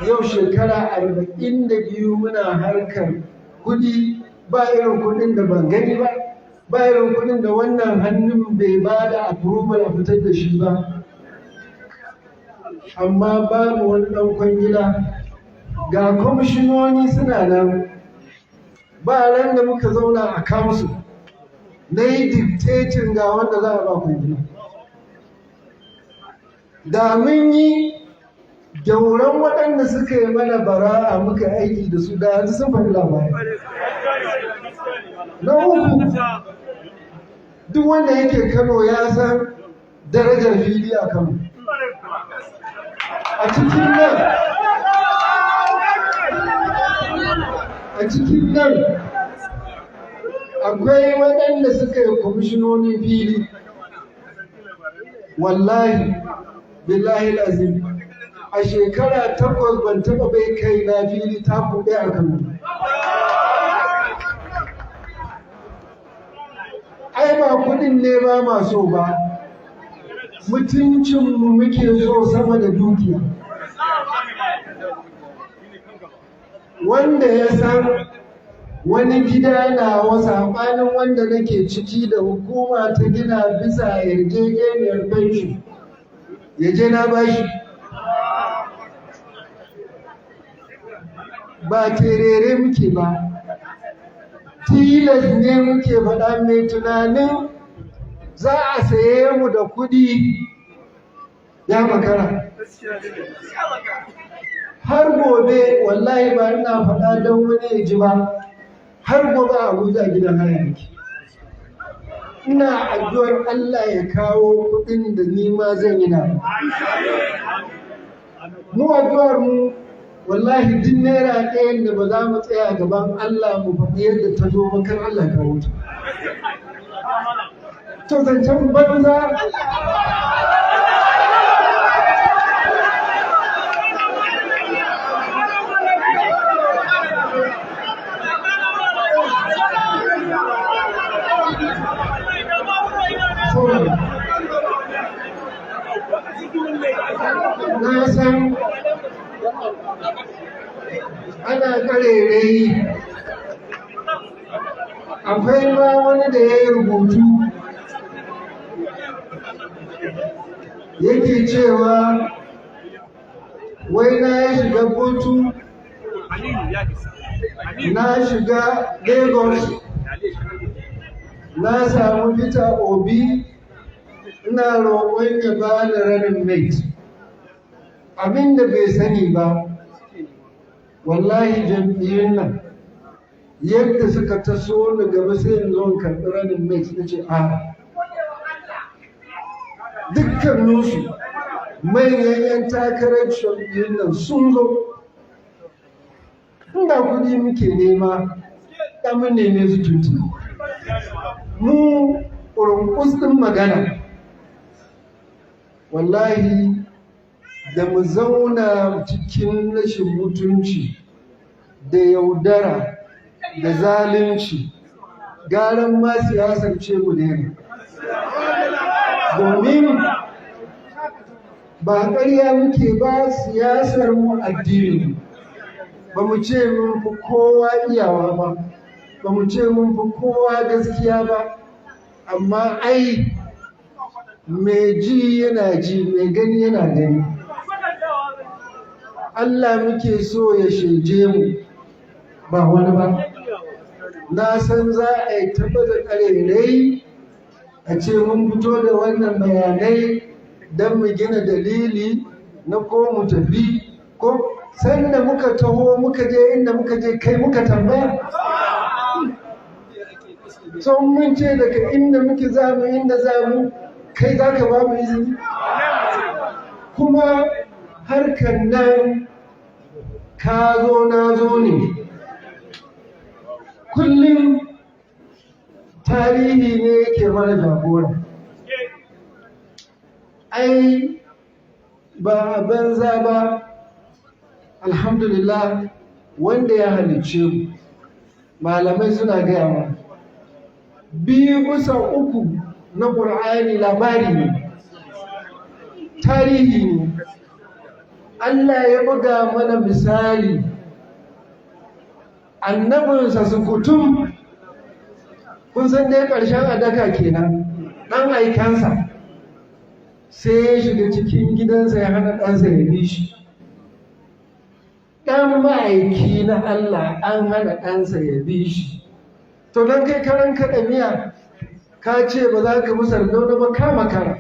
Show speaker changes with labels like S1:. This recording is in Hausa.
S1: Yau shekara 42 muna harkar kudi, ba irin kudin da ban gani ba, ba irin kudin da wannan hannun bai ba da approval a fitar da shi ba. Amma babu wani ɗan kwangila. Ga kwamishinoni suna nan, ba ran da muka zauna a council na yi dictating ga wanda za a ba kwangila. Da mun yi gyauran waɗanda suka yi mana bara'a muka aiki da su, da yanzu sun faɗi labari. Na uku, duk wanda yake Kano ya san darajar fili a Kano. A cikin nan, a cikin nan akwai waɗanda suka yi kwamishinonin fili. Wallahi, billahi azim, a shekara 8 ban taɓa bai kai na fili taku ɗaya a Kano. Ai ba kuɗin ne ba ma so ba, mutuncinmu muke so sama da dukiya. Wanda ya san wani gida nawa saɓanin wanda nake ciki da hukuma ta gina bisa yarjejeniyar pension, ya je na bashi. Ba terere muke ba, tilas ne muke faɗa. Mai tunanin za a saye mu da kuɗi ya makara. Har gobe, wallahi ba ina faɗa don wani ya ji ba, har gobe a Abuja gidan haya nake. Ina addu'ar Allah ya kawo kuɗin da ni ma zan yi na. Mu addu'ar mu, wallahi, duk naira ɗayan da ba za mu tsaya gaban Allah mu faɗi yadda ta zo ba, kar Allah kawo ta. To zancen banza. Na san ana ƙarerayi. Akwai ma wani da ya yi rubutu yake cewa wai na shiga kotu, na shiga Lagos, na samu Peter Obi, ina roƙon ya bani running mate. Abin da bai sani ba, wallahi jam'iyyun nan yadda suka taso ni gaba sai in zo in karɓi running mate, na ce a dukkaninsu manyan 'yan takarar jam'iyyun nan sun zo. Inda kuɗi muke nema, da mun neme su tuntuni. Mu ƙurunƙus ɗin magana, wallahi, da mu zauna cikin rashin mutunci da yaudara da zalunci, garan ma siyasar ce mu daina, domin ba ƙarya muke ba. Siyasar mu addini, ba mu ce mun fi kowa iyawa ba, ba mu ce mun fi kowa gaskiya ba, amma ai mai ji yana ji, mai gani yana gani. Allah muke so ya shaide mu, ba wani ba. Na san za a yi tabbata ƙarerai a ce mun fito da wannan bayanai don mu gina dalili na ko mu tafi ko sanda muka taho muka je inda muka je, kai muka tambaya. So mun ce daga inda muke za mu inda za mu, kai za ka ba mu izini? Kuma harkar nan ka zo na zo ne. Kullum tarihi ne yake mana jagora. Ai ba a banza ba. Alhamdulillah, wanda ya halicce mu, malamai suna gaya mana 2 bisa 3 na ƙur'ani labari ne, tarihi ne. Allah ya buga mana misali, annabinsa su kutum, kun san dai ƙarshen adaka kenan, ɗan aikansa sai ya shiga cikin gidansa ya hana ɗansa ya bi shi. Ɗan ma'aiki na Allah an hana ɗansa ya bi shi. To don kai karan kaɗa miya ka ce ba za ka bi Sardauna ba, kama kara.